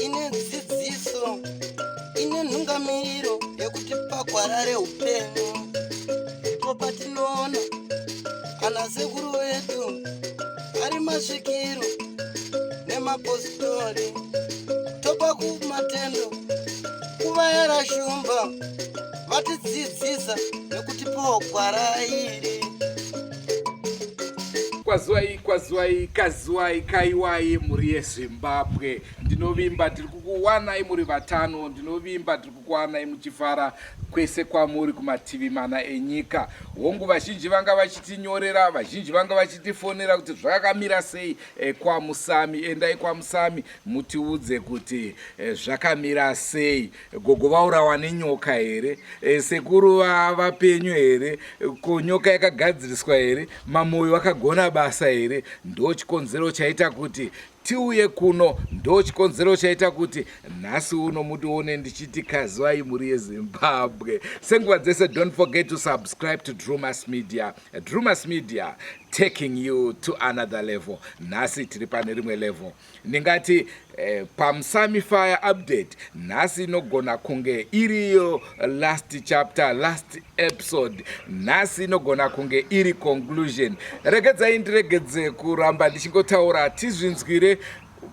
Ine dzidziso, ine nhungamiriro yekutipa gwara reupenyu. Ndipo patinoona ana sekuru vedu ari masvikiro nemapositori, topa kumatendo kuvayera shumba vatidzidzisa nekutipawo gwara iri. Kwaziwai, kwaziwai, kaziwai, kaiwai mhuri yeZimbabwe. Ndinovimba tiri kukuwanai muri vatano, ndinovimba tiri kukuwanai muchifara kwese kwamuri kumativi mana enyika. Hongu, vazhinji vanga vachitinyorera, vazhinji vanga vachitifonera kuti zvakamira sei kwaMusami. Endai kwaMusami mutiudze kuti zvakamira sei. Gogo vaurawa nenyoka here? Sekuru vapenyu here? Ko nyoka yakagadziriswa here? Mamoyo vakagona basa here? Ndo chikonzero chaita kuti tiuye kuno, ndo chikonzero chaita kuti nhasi uno mutione ndichiti kazwai mhuri yeZimbabwe. Senguva dzese, don't forget to subscribe to Drewmas Media. Drewmas Media, taking you to another level. Nhasi tiri pane rimwe level. Ndingati paMusami Fire update nhasi inogona kunge iriyo last chapter, last episode. Nhasi inogona kunge iri conclusion. Regedzai ndiregedze kuramba ndichingotaura, tizvinzwire.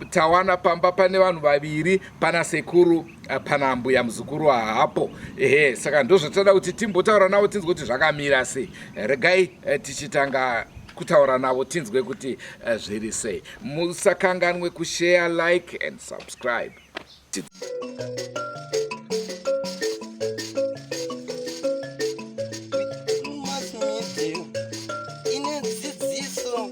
Tawana pamba pane vanhu vaviri, pana sekuru, pana mbuya, muzukuru haapo. Ehe, saka ndozvatoda kuti timbotaura navo tinzwe kuti zvakamira sei. Regai tichitanga kutaura navo tinzwe kuti zviri sei. Musakanganwe kushare, like and subscribe. Drewmas Media ine dzidziso,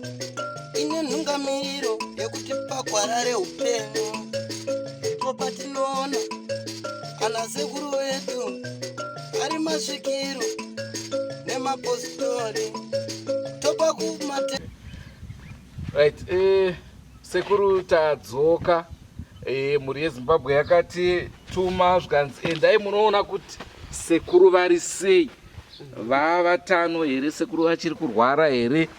ine nhungamiriro yekutipa gwara reupenyu. Ndipo patinoona ana sekuru vedu ari masvikiro nemapositori, topa kumate. Right, sekuru tadzoka. Mhuri yeZimbabwe yakati tuma zvikanzi endai munoona kuti sekuru vari sei, vavatano here, sekuru vachiri kurwara here,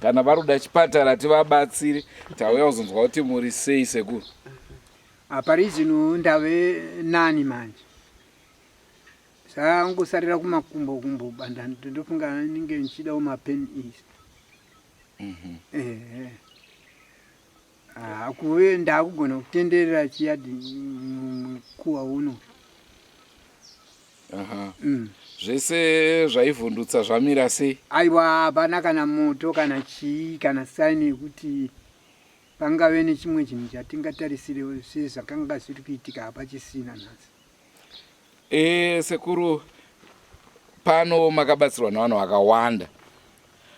kana vari kuda chipatara tivabatsire. Tauya kuzonzwa kuti muri sei sekuru. Pari zvino ndave nani manje, zvangosarira kumakumbo kumbo banda, ndofunga ndinge ndichidawo mapen is. Ehe, kuve ndakugona kutenderera chiyadhi mukuwa uno. Zvese zvaivhundutsa zvamira sei? Aiwa, hapana kana moto kana chii kana saini yekuti pangave nechimwe chinhu chatingatarisire sezvakanga zviri kuitika, hapachisina nhasi. Sekuru, pano makabatsirwa nevanhu vakawanda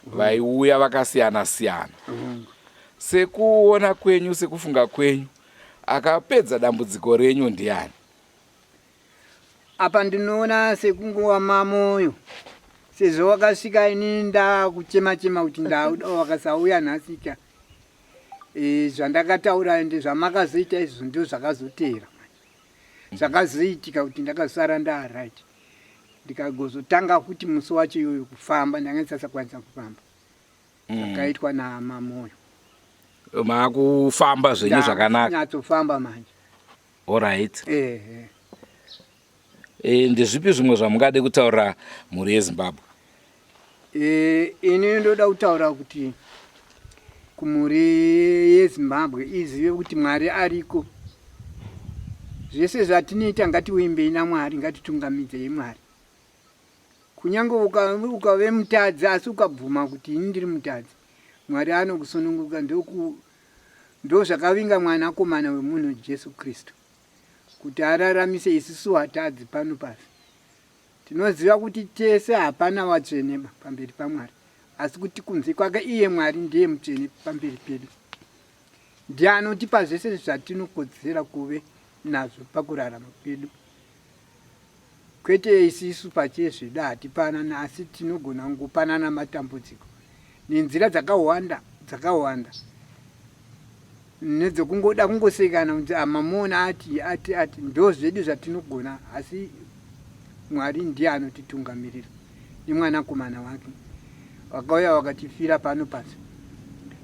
vaiuya vakasiyana siyana. Sekuona kwenyu, sekufunga kwenyu, akapedza dambudziko renyu ndiani? Apa ndinoona sekungova mamoyo, sezvo wakasvika ini ndakuchema chema kuti ndauda, wakasauya nhasika. Zvandakataura ende zvamakazoita izvo ndio zvakazoteera manje, zvakazoitika kuti ndakasara ndaaright, ndikagozotanga futi musi wacho iyoyo kufamba, ndanga ndisasakwanisa kufamba. Zvakaitwa namamoyo. Maakufamba zvenyu zvakanaka? Nyatsofamba manje. Alright. Ndezvipi zvimwe zvamungade kutaurira mhuri yeZimbabwe? Ini ndoda kutaura kuti kumhuri yeZimbabwe izive kuti Mwari ariko. Zvese zvatinoita ngativimbei naMwari, ngatitungamidzei Mwari. Kunyange ukave mutadzi, asi ukabvuma kuti ini ndiri mutadzi, Mwari anokusununguka. Ndo zvakavinga mwanakomana wemunhu Jesu Kristu kuti araramise isusu vatadzi pano pasi. Tinoziva kuti tese hapana watsvene pamberi paMwari, asi kuti kunze kwake iye Mwari ndiye mutsvene pamberi pedu. Ndiye anotipa zvese zvatinokodzera kuve nazvo pakurarama kwedu. Kwete isisu pachezvedu hatipanana, asi tinogona kungopanana matambudziko nenzira dzakawanda dzakawanda, nedzekungoda kungosekana kuti amamuona ati ati ati, ndo zvedu zvatinogona, asi Mwari ndiye anotitungamirira nemwanakomana wake. Vakauya vakatifira pano pasi.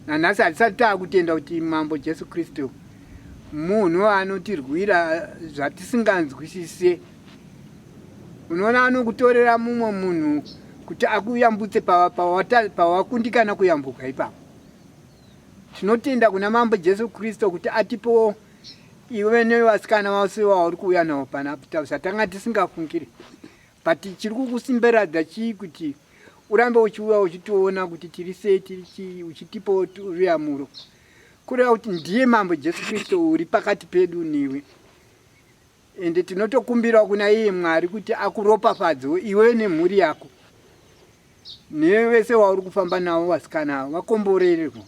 Nanhasi hatisati taakutenda kuti Mambo Jesu Kristu munhu anotirwira zvatisinganzwisise. Unoona anokutorera mumwe munhu kuti akuyambutse pawakundikana kuyambuka ipapo. Tinotenda kuna Mambo Jesu Kristu kuti atipewo iwe nevasikana vose vauri kuuya navo panapa zvatanga tisingafungire. But chiri kukusimberadza chii kuti urambe uchiuya uchitiona kuti tiri sei tiri chii uchitipawo ruyamuro kureva kuti ndiye mambo jesu kristu uri pakati pedu newe ende tinotokumbirawo kuna iye mwari kuti akuropafadzewo iwe nemhuri yako nevese wauri kufamba navo vasikana avo vakomborererwa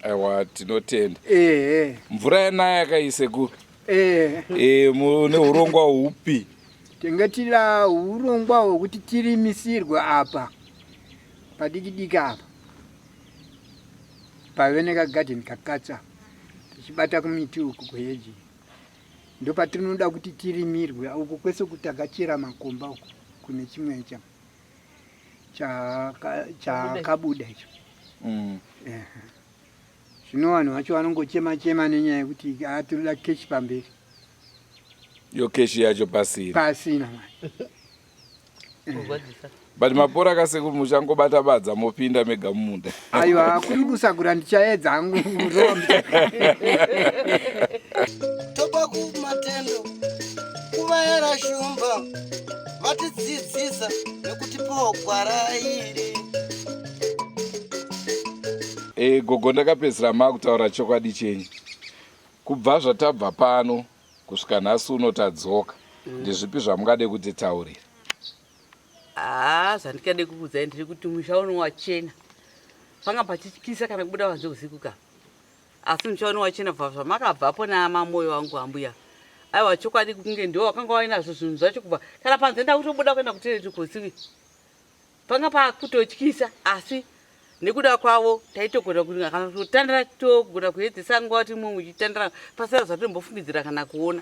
Aiwa tinotenda. Ehe. Mvura yanaya yakaisekuru. Ehe. Eh mune urongwa hupi? Tenge tira urongwa hwekuti tirimisirwe apa. Padiki diki apa. Pave nekagadheni kakatsa. Tichibata kumiti uku kweheji. Ndopatinoda kuti tirimirwe uku kwese kuti takachera makomba uku kune chimwe cha. Chakabuda icho. Zvino vanhu vacho vanongochema chema nenyaya yekuti ah, tinoda keshi pamberi. Yo keshi yacho pasina. Pasina manje. But mapora kasekuru muchangobata badza mopinda mega mumunda. Aiwa kuri kusakura ndichaedza hangu. Topa kumatendo kuvayera shumba vatidzidzisa nekutipawo gwara iri. E, gogo ndakapedzisira makutaura chokwadi chenyu kubva zvatabva pano kusvika nhasi uno tadzoka ndezvipi zvamungade kutitaurira? Haa zvandikade kukuudzai ndiri kuti musha uno wachena panga pachityisa kana kubuda panze usiku ka asi musha uno wachena bva zvamakabvapo naamamoyo wangu ambuya aiwa chokwadi kunge ndiwo wakanga wainazvo zvinhu zvacho kubva kana panze ndakutobuda kuenda kutoilet kusiku panga pakutotyisa asi nekuda kwavo taitogona kuti kana kutotandara togona kuedzesa nguva kuti mumwe muchitandara pasina zvatombofungidzira kana kuona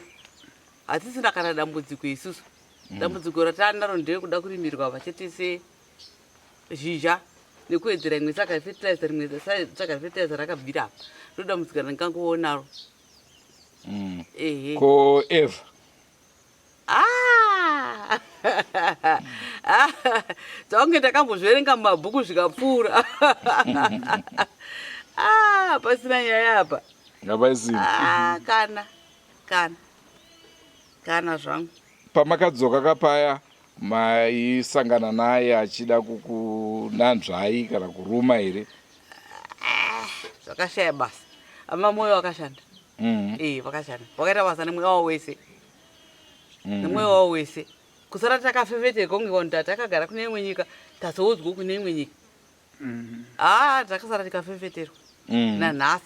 hatisina kana dambudziko isusu Dambudziko ratanaro nderekuda kurimirwa vachete sezhizha nekuwedzera imwe saka refertilizer rimwe saka refertilizer rakabvira apa ndo dambudziko randingangoonaro. Ehe. Ko Eva? Ah! Dzaunge ndakambozviverenga mumabhuku zvikapfuura. Ah, pasina nyaya apa. Ngapaisina. Ah, kana kana kana zvangu. Pamakadzoka ka paya maisangana naye achida kukunanzvai kana kuruma here? Ah, zvakashaya basa. Ama moyo wakashanda. Eh, vakashanda. Vakaita basa nemweya wavo wese. Nemweya wavo wese. Kusara takafefeterwa kunge vanhu takagara kune imwe nyika, tazoudzwa kune imwe nyika. Ah, takasara tikafefeterwa. Nanhasi.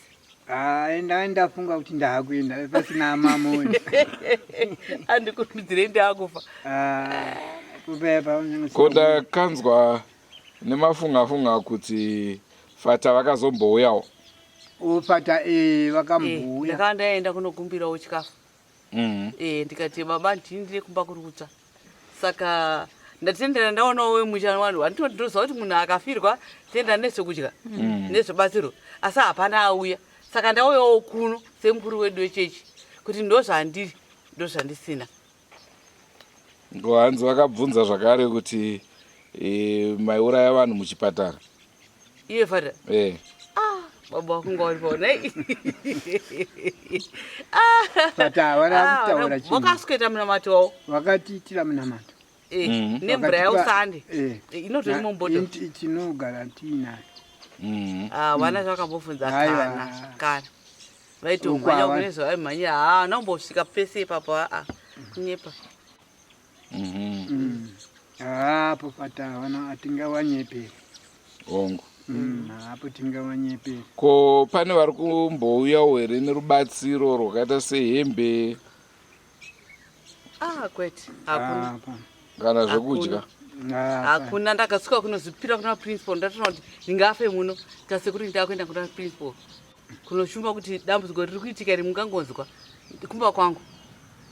Ah, enda ndafunga kuti ndakuenda pasina mamoni. Andikurudzire ndakufa. Ah, kupepa. Ko ndakanzwa nemafunga funga kuti Fata vakazombouyawo. O Fata eh vakambouya. Ndakanga ndaenda kunokumbirawo chikafu. Eh ndikati baba ndini ndine kumba kuri kutsva. Saka ndatendera ndaonawo wemusha wanhu handiti ndinoziva kuti munhu akafirwa tenda nezvekudya nezvebatsiro asi hapana auya saka ndauyawo kuno semukuru wedu wechechi kuti ndozvandiri ndozvandisina. Ngo hanzi vakabvunza zvakare kuti e, maiuraya vanhu muchipatara. Iye fata. Eh. Ah, baba wakunga uri paona. Fata havana Ah, kutaura chinhu. Vakasweta munamato wavo. Vakatiitira munamato. Eh, nemvura yausande. Eh. Eh, inotori mumbodo. Tinogara tiinayo. Ah, vana zvakambobvunza Aiwa. kana kana. Vaitomhanya Uko kune zvavaimhanyira. Haa, anombosvika pese ipapo aa. Kunyepa. Hapo fata havana atingawanyeperi. Hongu. Hapo tingawanyeperi. Ko pane vari kumbouyawo here nerubatsiro rwakaita sehembe? Ah, kwete. Hakuna. Hapana. Kana zvekudya? Hapana. Hakuna, ndakasvika kunozvipira kuna principal ndatoona kuti ndingafe muno tasekuru ndakuenda kuna principal kunoshumba kuti dambudziko riri kuitika iri mungangonzwa kumba kwangu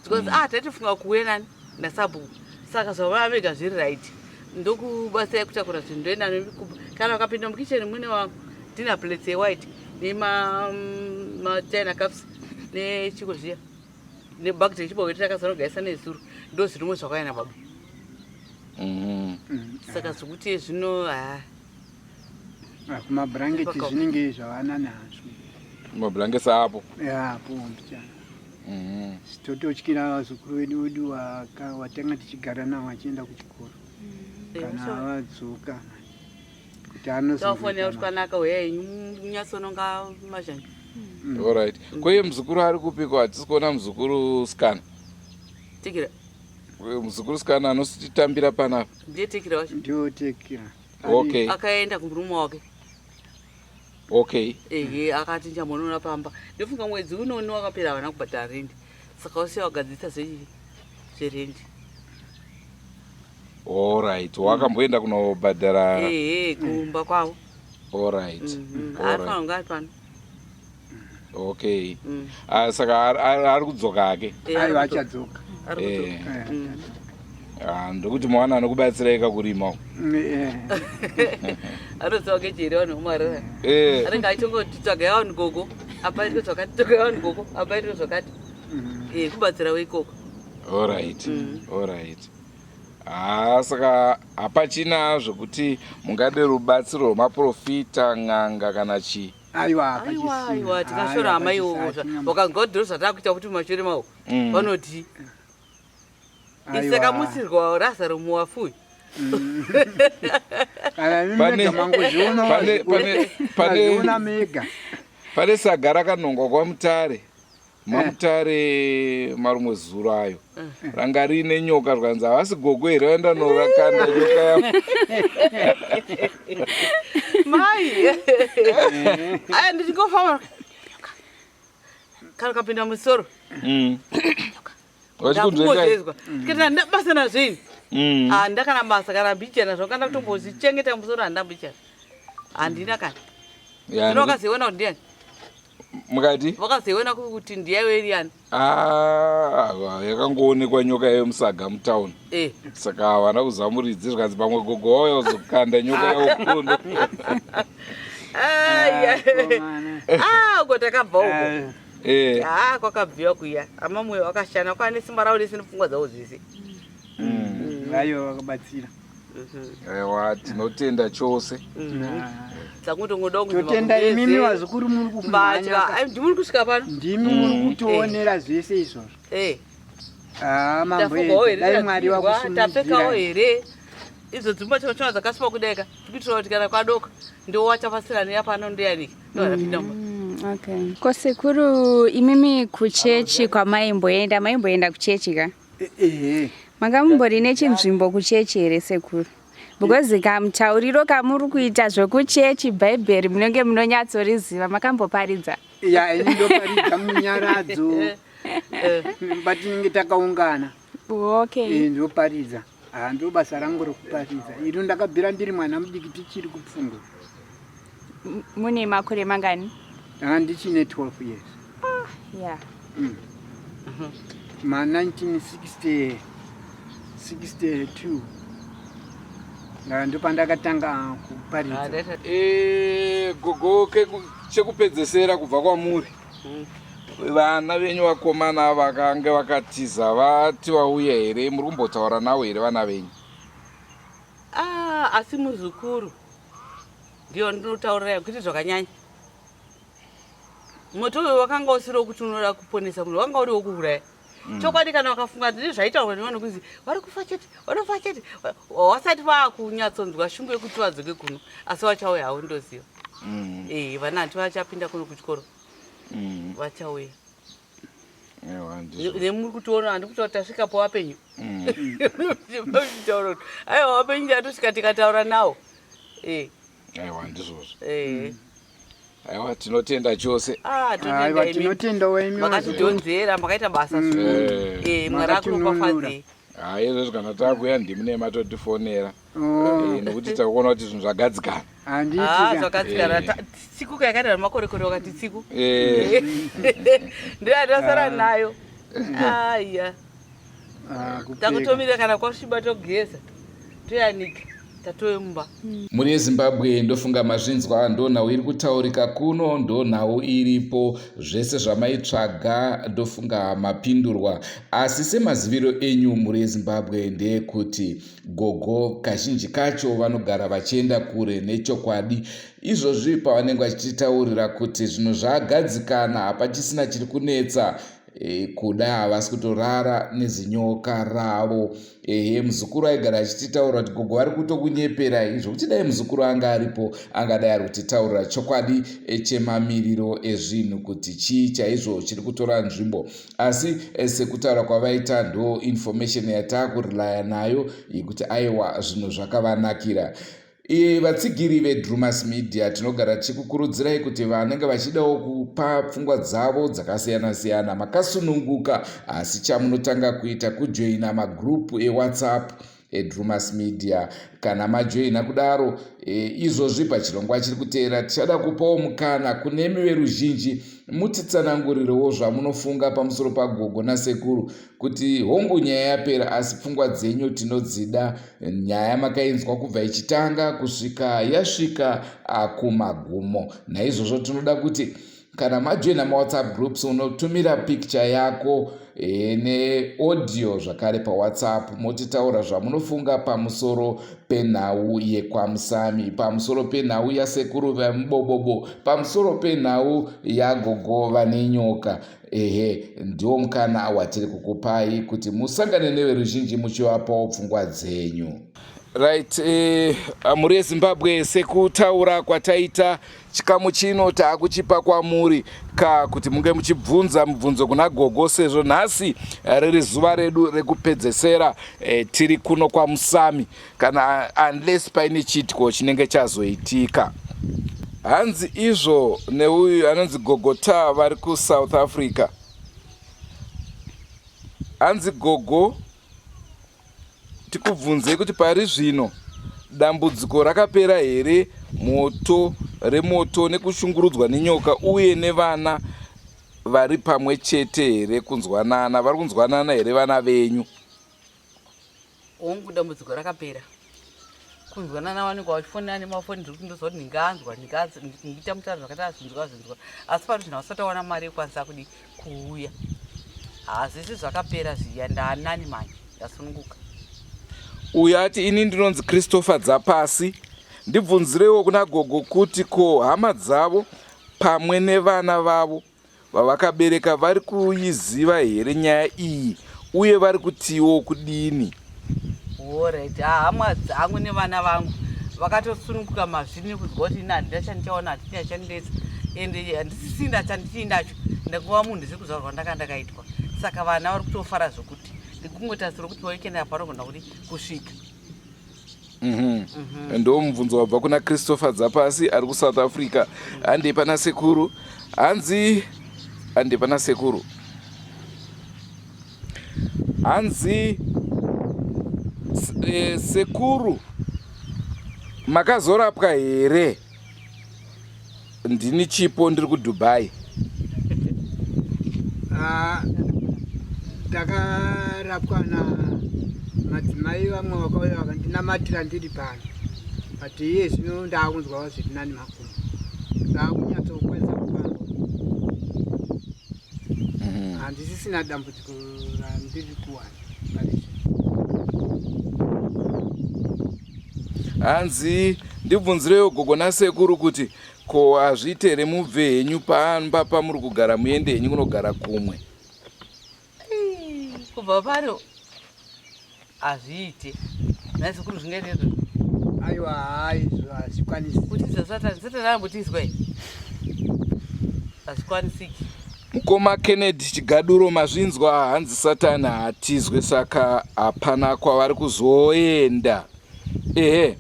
because ah taitofunga kuuya nani nasabhuku saka zvavava vega zviri right. Ndokubatsirai kutakura zvinhu ndoenda kana ukapinda mukitchen mune wangu dinner plates yewhite nemachina cups nechiko zviya nebucket yechibage takazanogaisa nezuro ndo zvirimo zvakauya nababa. Saka zvekuti zvino ha ah, kumabhurangeti zvinenge zvavana nazvo mabhurangeti apo apo mbichana. Tototyira vazukuru vedu vedu watanga tichigara navo vachienda kuchikoro kana vadzoka kuti anozofonera kuti kwanaka uya henyu munyatsononga mazhanje. Alright, koiye muzukuru ari kupiko? Hatisi kuona muzukuru sikana. Tekera. Muzukuru sikana anositambira panapa. Ndiye Tekera wacho. Ndiyo Tekera. Okay. Akaenda kumurume wake. Okay. Ehe, akati ndichamonona pamba. Ndofunga mwedzi uno uno wakapera havana kubhadhara rendi. Saka wasiya wagadzirisa zverendi. Alright, wakamboenda kunobhadhara. Ehe, kumba kwavo. Alright. Ari pano, ari pano. Okay. Ah, saka ari kudzoka hake. Aiwa, achadzoka. Ari kudzoka. Ah, ndokuti mwana anokubatsiraika kurima. Anoziva kejeri vanhu vomarara. Anenge achingoti tsvagai vanhu gogo, apa itwe zvakati, tsvagai vanhu gogo, apa itwe zvakati. Kubatsirawo ikoko. Alright. Alright. Ah, saka hapachina zvokuti mungade rubatsiro rwemaprofita, n'anga kana chii? Aiwa. Aiwa, aiwa, tikashora hama iwowo wakanzwa kuti ndiro zvatakuita kuti mumashure mavo vanoti isakamutsirwa Razaro muwafuyu. Kana imi mega mangozviona mazviona mega. Pane saga rakanhongwa kwaMutare, maMutare marumwe zuro ayo, ranga riine nyoka, zvikanzi havasi gogo here vaenda norakanda nyoka yavo? Mai aya, ndichingofamba kana ukapinda musoro Vachikunzvengai. Ndikati handina basa nazvo ini. Handina kana basa kana mbichana zvako, kana kutombozvichengeta musoro handina mbichana, handina kana. Zvino vakazoiona kuti ndiani? Mukati? Vakazoiona kuti ndiyaiwe iri yani? Ah, yakangoonekwa nyoka iyoyo musaga mutauni. Saka havana kuziva muridzi, zvikanzi pamwe gogo wauya kuzokanda nyoka yavo kuno. Ah, uko takabva uko. Ah, kwakabviwa kuya amamoyo wakashana kwane simba ravo rese nepfungwa dzavo dzese. Vaiva vakabatsira. Aiwa, tinotenda chose. Dzakutongoda. Totenda imimi vazukuru muri kumhanya. Mbatya ndimuri kusvika pano. Ndimi muri kutionera zvese izvozvo. Ah, Tafugawo mambo here? dai Mwari Tapfekawo wakusimudzira. here idzo dzimba chona dzakasipa kudeka kuitira kuti kana kwadoka ndowacha pasirani yapano ndoyanika ndorapinda mumba. Okay. Ko sekuru, imimi kuchechi kwamaimboenda, maimboenda kuchechi ka? Ehe. Manga mumbori nechinzvimbo kuchechi here sekuru? Because kamutauriro kamuri kuita zvekuchechi, bhaibheri munenge munonyatsoriziva, makamboparidza? Ya, ini ndoparidza munyaradzo patinenge takaungana. Ndoparidza. Ah, ndo basa rangu rekuparidza iro, ndakabvira ndiri mwana mudiki tichiri kupfungwa. Mune makore mangani? Ndanga ndichine 12 years. Ma 1960 62 ndaka ndopandakatanga kuparidza. Gogo, chekupedzesera kubva kwamuri, vana venyu vakomana vakange vakatiza vati vauya here? Muri kumbotaura navo here vana venyu? Ah, asi muzukuru ndiyo ndinotaurira kuti zvakanyanya moto uyu wakanga usiri wekuti unoda kuponesa munhu, wanga uri wekuuraya. Chokwadi, kana wakafunga ndine zvaitaurwa nevanhu kunzi vari kufa chete, vanofa chete, wasati vaakunyatsonzwa shungu yekuti vadzoke kuno, asi vachauya havo, ndoziva. Vana hanti vachapinda kuno kuchikoro, vachauya. Ewa, ndizvo. Nemuri kutiona, handi kuti tasvikapo vapenyu. Taura kuti aiwa, vapenyu, tatosvika tikataura nawo. Aiwa, ndizvozvo. Aiwa, tinotenda chose. Ah, Aiwa. Totenda imi. Tinotendawo imi vazukuru. Makatidhonzera, makaita basa zvikuru. Mwari Makatinunura. akuropafadzei. Hai, izvozvi kana takuya ndimi nematotifonera. Oh, Nokuti takuona kuti zvinhu zvagadzikana. Handiti Ah, ka. zvakadzikana. Tsiku kayakaita makorekore wakati tsiku. Ndiyo yatasara nayo aya. Ah, kupfeka. Takutomira kana kwasviba togeza. Toyanika tatove mumba. Mhuri yeZimbabwe ndofunga mazvinzwa ndonhau iri kutaurika kuno ndonhau iripo zvese zvamaitsvaga ndofunga mapindurwa asi semaziviro enyu mhuri yeZimbabwe ndeyekuti gogo kazhinji kacho vanogara vachienda kure nechokwadi izvozvi pavanenge vachititaurira kuti zvinhu zvagadzikana hapachisina chiri kunetsa E, kuda havasi kutorara nezinyoka ravo ehe muzukuru aigara achititaura kuti gogo vari kutokunyeperai zvokuti dai muzukuru anga aripo angadai ari kutitaurira chokwadi e, chemamiriro ezvinhu kuti chii chaizvo chiri kutora nzvimbo asi e, sekutaura kwavaita ndo information yataakurilaya nayo yekuti aiwa zvinhu zvakavanakira E, vatsigiri vedrumas media tinogara tichikukurudzirai kuti vanenge vachidawo kupa pfungwa dzavo dzakasiyana-siyana makasununguka asi chamunotanga kuita kujoina magroup ewhatsapp edrumas media kana majoina kudaro e, izvozvi pachirongwa chiri kuteera tichada kupawo mukana kunemi veruzhinji mutitsanangurirewo zvamunofunga pamusoro pagogo nasekuru kuti hongu nyaya yapera asi pfungwa dzenyu tinodzida nyaya makainzwa kubva ichitanga kusvika yasvika kumagumo naizvozvo tinoda kuti kana majoina mawhatsapp groups unotumira picture yako e, neaudio zvakare pawhatsapp motitaura zvamunofunga pamusoro penhau yekwamusami pamusoro penhau yasekuru vemubobobo pamusoro penhau yagogo vane nyoka Ehe, ndiwo mukana watiri kukupai kuti musangane neveruzhinji muchivapawo pfungwa dzenyu. Right, eh, mhuri yeZimbabwe sekutaura kwataita chikamu chino taakuchipa kwamuri ka kuti munge muchibvunza mubvunzo kuna gogo sezvo nhasi eh, riri zuva redu rekupedzesera eh, tiri kuno kwaMusami kana unless paine chiitiko chinenge chazoitika hanzi izvo neuyu anonzi gogo ta vari kusouth africa hanzi gogo tikubvunzei kuti pari zvino dambudziko rakapera here moto remoto nekushungurudzwa nenyoka uye nevana vari pamwe chete here kunzwanana vari kunzwanana here vana venyu Hongu dambudziko rakapera. Kunzwanana vanenge vachifonera nemafoni ndiri kuti ndozwa kuti ndinganzwa ndingaita mutauro zvakati azvinzwa azvinzwa asi pari zvino vasati vawana mari yekukwanisa kudi kuuya. Hazvisi zvakapera zviya ndaanani manje ndasununguka. Uyo ati ini ndinonzi Christopher Dzapasi ndibvunzireiwo kuna gogo kuti ko hama dzavo pamwe nevana vavo Vavakabereka vari kuiziva here nyaya iyi uye vari kutiwo kudini? Horait, hama dzangu nevana vangu vakatosununguka mazviri nekunzwa kuti ini handina chandichaona handina chandinetsa ende handisisina chandichiinacho ndangova munhu sekuzvarwa ndaka ndakaitwa saka vana vari kutofara zvokuti ndikungotarisira kuti paweekend apa vanogona kuti kusvika Mhm. Mhm. Ndo mubvunzo wabva kuna Christopher Dzapasi ari kuSouth Africa. Hande pana sekuru. Hanzi hande pana sekuru. Hanzi eh, sekuru makazorapwa here? Ndini Chipo ndiri kuDubai. Ah, ndakarapwa na madzimai vamwe vakauya vakandinamatira ndiri pano but iye zvino ndaakunzwawo zviri nani makumbo ndaakunyatsokwanisa kufamba mhm. handisisina dambudziko randiri kuwana Hanzi ndibvunzirewo gogo nasekuru kuti ko hazviite here mubve henyu pamba pamuri kugara muende henyu kunogara kumwe. Kubva pano hazviite. Nhai sekuru zvingaite izvozvo? Aiwa haa izvo hazvikwanisi. Kutiza satani, satani ambotizwa here? Hazvikwanisiki. Mukoma Kennedy Chigaduro mazvinzwa hanzi Satan haatizwe saka hapana kwavari kuzoenda. Ehe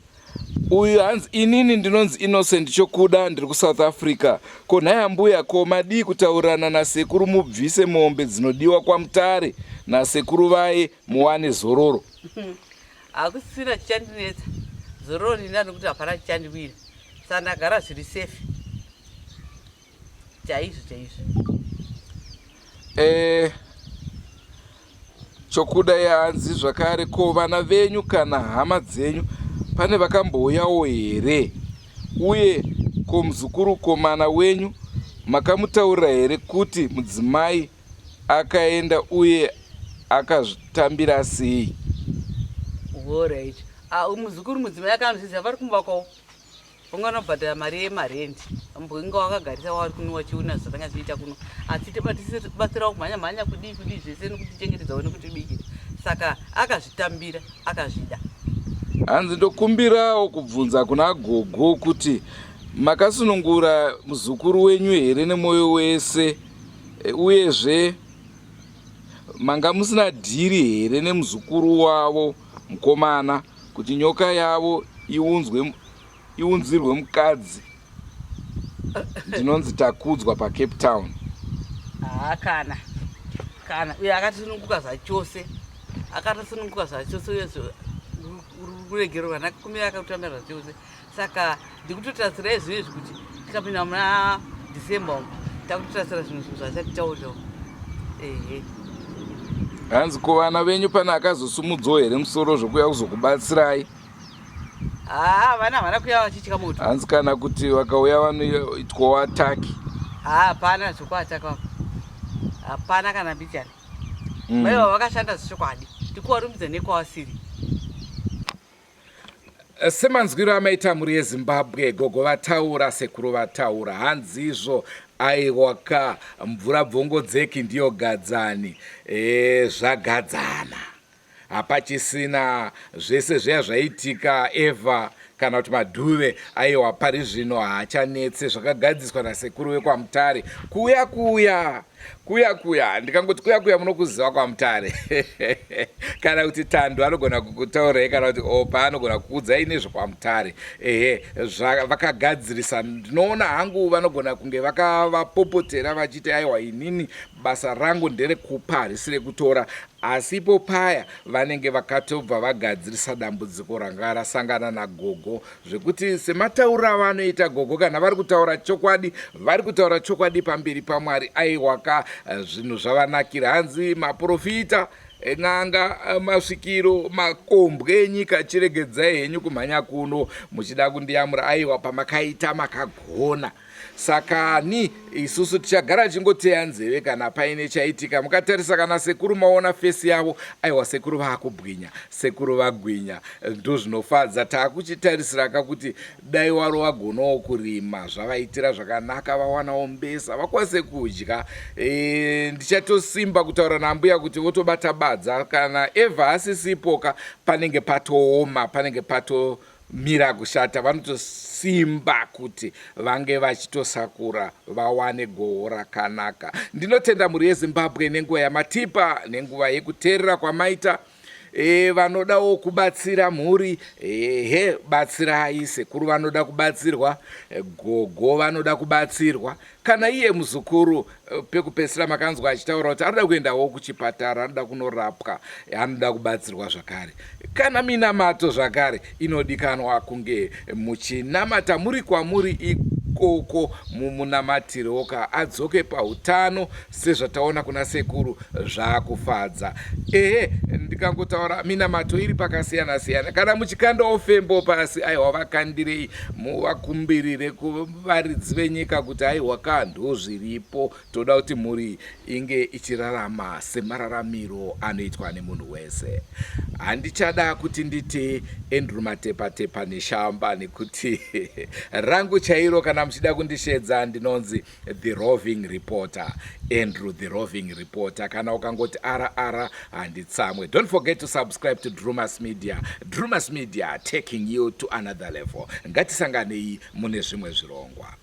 uyu hanzi inini ndinonzi Innocent Chokuda ndiri kuSouth Africa. Ko nhai ambuya ko madii kutaurirana nasekuru mubvise mombe dzinodiwa kwaMutare nasekuru vaye muwane zororo. Hakusisina chichandinetsa. Zororo ndinaro nekuti hapana chichandiwira. Saka ndagara zviri safe. Chaizvo chaizvo. Eh, Chokuda yaanzi zvakare ko vana venyu kana hama dzenyu pane vakambouyawo here uye ko muzukuru komana wenyu makamutaurira here kuti mudzimai akaenda uye akazvitambira sei? Horait. Ah, muzukuru mudzimai akanozviziva vari kumba kwavo. Unganobhadhara mari yemarendi mbwinga wakagarisa wauri kuno wachiona zvatanga tichiita kuno asi tibatsirawo kumhanya mhanya kudii kudii zvese nekutichengetedzawo nekutibikira saka akazvitambira akazvida. Hanzi ndokumbirawo kubvunza kuna gogo kuti makasunungura muzukuru wenyu here nemwoyo wese uyezve manga musina dhiri here nemuzukuru wavo mukomana kuti nyoka yavo iunzwe iunzirwe mukadzi ndinonzi takudzwa pacape town. Haa kana kana uyo akatosununguka zvachose akatosununguka zvachose uye ruregererwa nakumira akatotambira zvachose saka ndikutotarisira izvi izvi kuti tikapinda muna december umu takutotarisira zvinhu zvinhu zvachatitaurirawo ehe. Hanzi ko vana venyu pane akazosumudzwawo here musoro zvekuuya kuzokubatsirai? Haa vana havana kuuya vachitya moto. Hanzi kana kuti vakauya vanoitwawo ataki. Haa hapana zvekuataka apa. Hapana kana mbichana. Mai vavo vakashanda zvechokwadi. Ndikuvarumbidza nekwavasiri. Semanzwiro amaita mhuri yeZimbabwe, gogo vataura, sekuru vataura, hanzizvo aiwa ka mvura bvongodzeki ndiyo gadzani e, zvagadzana hapachisina zvese zviya zvaiitika Eva kana kuti madhuve aiwa pari zvino haachanetse zvakagadziswa nasekuru vekwaMutare kuya kuya Kuya kuya ndikangoti kuya kuya munokuziva kwaMutare kana kuti Tando anogona kukutaurai kana kuti Opa anogona kukuudzai nezvekwaMutare ehe vakagadzirisa ndinoona hangu vanogona kunge vakavapopotera vachiti aiwa inini basa rangu nderekupa harisi rekutora asi ipo paya vanenge vakatobva vagadzirisa dambudziko ranga rasangana nagogo Zvekuti sematauriro avanoita gogo kana vari kutaura chokwadi vari kutaura chokwadi pamberi paMwari aiwaka zvinhu zvavanakira hanzi maprofita n'anga masvikiro makombwe enyika chiregedzai henyu kumhanya kuno muchida kundiyamura aiwa pamakaita makagona Saka ni isusu tichagara tichingoteya nzeve kana paine chaitika. Mukatarisa kana sekuru maona face yavo, aiwa sekuru vaakubwinya, sekuru vagwinya. Ndozvinofadza. Taakuchitarisiraka kuti dai waro vagonawo kurima zvavaitira zvakanaka vawanawo mbesa vakwanise kudya. E, ndichatosimba kutaura naambuya kuti votobata badza kana Eva asisipoka panenge patooma, panenge pato Mira kushata vanotosimba kuti vange vachitosakura vawane goho rakanaka. Ndinotenda mhuri yeZimbabwe nenguva yamatipa nenguva yekuteerera kwamaita. E, vanodawo kubatsira mhuri ehe batsirai sekuru vanoda kubatsirwa gogo vanoda kubatsirwa Kana iye muzukuru pekupedzisira makanzwa achitaura kuti anoda kuendawo kuchipatara, anoda kunorapwa, anoda kubatsirwa zvakare. Kana minamato zvakare inodikanwa kunge muchinamata muri kwamuri ikoko mumunamatire ka adzoke pautano sezvataona kuna sekuru zvakufadza. Ehe ndikangotaura minamato iri pakasiyana siyana. Kana muchikandawo fembo pasi aiwa vakandirei muvakumbirire varidzi venyika kuti aiwa ka ndozviripo toda kuti mhuri inge ichirarama semararamiro anoitwa nemunhu wese handichada kuti nditi Andrew Matepatepa neshamba nekuti rangu chairo kana muchida kundishedza ndinonzi the roving reporter Andrew the roving reporter kana ukangoti rr handitsamwe don't forget to subscribe to Drumas Media Drumas Media taking you to another level ngatisanganei mune zvimwe zvirongwa.